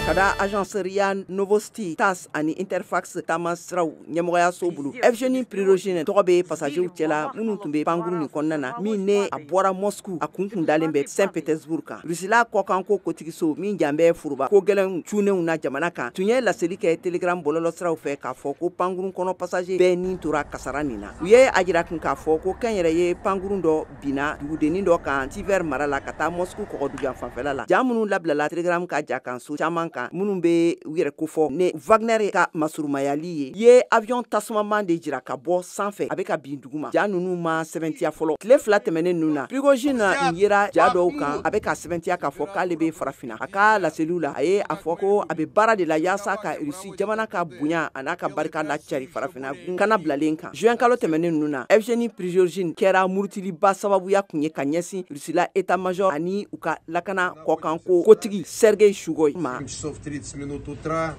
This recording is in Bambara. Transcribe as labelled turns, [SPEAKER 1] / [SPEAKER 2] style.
[SPEAKER 1] Ka da agence RIA Novosti, TASS ani Interfax taama siraw ɲɛmɔgɔyaso bolo, Evgeni Prigojine tɔgɔ bɛ passager cɛla minnu tun bɛ pankurun nin kɔnɔna na min ne a bɔra Moscou a kun tun dalen bɛ Saint Petersburg kan. Russie kɔkanko kotigiso min jan bɛ foroba ko gɛlɛnw cunnenw na jamana kan, tun ye laseli kɛ Telegram bɔlɔlɔsiraw fɛ k'a fɔ ko pankurun kɔnɔ passager bɛɛ ni tora kasara nin na. U ye a jira tun k'a fɔ ko kɛnyɛrɛye pankurun dɔ binna dugudennin dɔ kan Tver mara la ka taa Moscou kɔgɔduguyan fanfɛla la. Ja minnu labilala Telegram ka ja kan so caman kan minnu bɛ u yɛrɛ kofɔ ne Wagner ka masurunmayali ye avion tasumaman de jira ka bɔ sanfɛ a bɛ ka bin duguma. Ja ninnu ma sɛbɛntiya fɔlɔ. Tile 2 tɛmɛnen ninnu na, Prigojine yera ja dɔw kan a bɛ ka sɛbɛntiya k'a fɔ k'ale bɛ farafinna. A ka laseliw la, a ye a fɔ ko a bɛ baara de la yaasa ka Russie jamana ka bonya a n'a ka barika lacari farafinna kana bilalen kan. Juin kalo tɛmɛnen ninnu na, Evgeni Prigojine kɛra murutiliba sababuya kun ye ka ɲɛsin Russie la état-major ani u ka lakana kɔkanko kotigi Sergei Shoigu ma.
[SPEAKER 2] 7:30 утра.